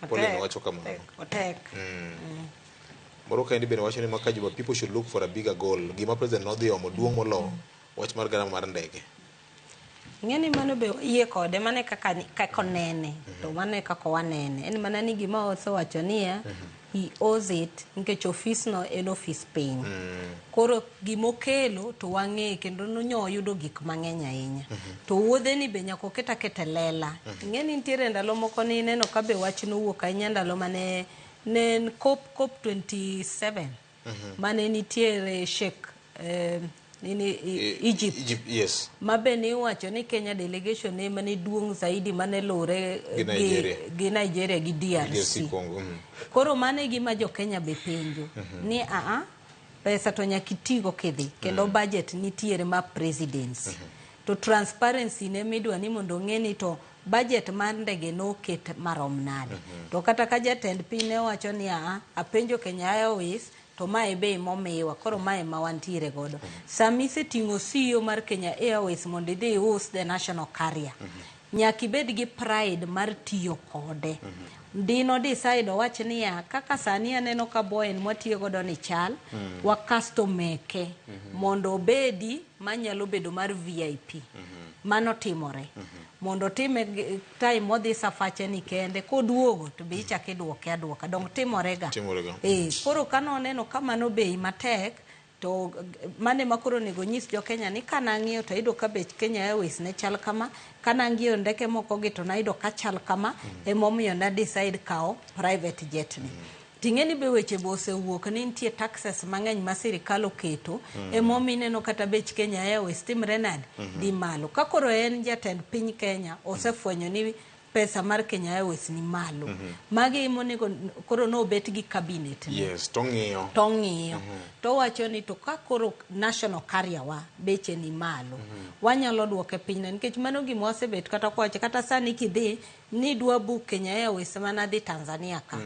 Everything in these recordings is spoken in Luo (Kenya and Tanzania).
Pauline wacho kamano. Otek. Moro kaendi bende wacho ni Makajuba, people should look for a bigger goal. Gima president nodhi omo duong' molo wach mar garama mar ndege. Ing'e ni mano be yie kode, mano e kaka onene, to mano e kaka wanene. En mana ni gima osewacho niya, he owes it nikech ofis no en ofis piny. Koro gimokelo to wang'e kendo nonyo oyudo gik mang'eny ahinya. To wuodhe ni be nyaka oket aketa e lela. Ing'e ni nitiere ndalo moko ni ineno ka be wach nowuok ahinya ndalo mane ne en COP 27 mane nitiere Sheikh nini, Egypt. Egypt, yes. Ma be niwacho ni Kenya delegation ema ne duong' zaidi mane lure gi Nigeria. Gi Nigeria gi DRC. DRC Congo. Koro mano e gima jo Kenya be penjo ni aa pesa to nyaka itigo kidhi kendo budget nitiere ma presidency to transparency ne midwa ni mondo ong'e ni to budget mar ndege noket marom nade. To kata ka jatend piny ne wacho ni aa apenjo Kenya Airways to mae e bei momiwa, koro mae ma wantiere godo. Sama iseting'o CEO mar Kenya Airways mondo idhi ius the national carrier, nyaka ibed gi pride mar tiyo kode. Dino decide owach niya, kaka sani aneno ka Boeing mwatiyo godo ni chal, wa custom meke mondo obedi manyalo bedo mar VIP. Mano timore. Mondo otime time modhi safache ni kende, koduogo to be ichako iduoke aduoka. Dong timore ga. Timore ga. Koro ka noneno ka mano bei matek, to mane ma koro onego nyis jo Kenya ni kanang'iyo to ayudo ka bech Kenya Airways ne chal kama, kanang'iyo ndeke moko gi to nayudo ka chal kama, emomiyo na decide kawo private jet ni. Ting'e ni be weche be osewuok ni nitie taxes mang'eny ma sirikal oketo, emomiyo ineno kata bech Kenya Airways timre nade? Dhi malo. Ka koro en jatend piny Kenya osefwenyo ni pesa mar Kenya Airways ni malo. Magi emonego koro nobet gi cabinet ne. Yes, to ng'iyo. To ng'iyo. To wacho ni to ka koro national carrier wa beche ni malo, wanyalo duoke piny na nikech mano gima wasebet kata kwawacho kata sani kidhi ni dwa book Kenya Airways mana dhi Tanzania ka.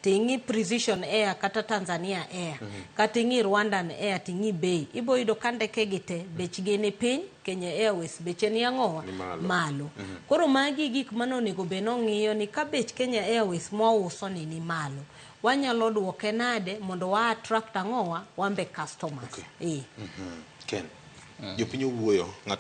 Ting'i Precision Air kata Tanzania Air, kata ing'i Rwandan Air ting'i bei. Ibo yudo ka ndeke gi te bechgi ni piny, Kenya Airways beche ni ang'owa? Ni malo. Malo. Koro magi gik mane onego bed nong'iyo ni ka bech Kenya Airways mwauso ni malo, wanyalo duoke nade mondo wa attract ang'owa wambe customers. Okay. Ken, jopiny owuoyo ng'ato.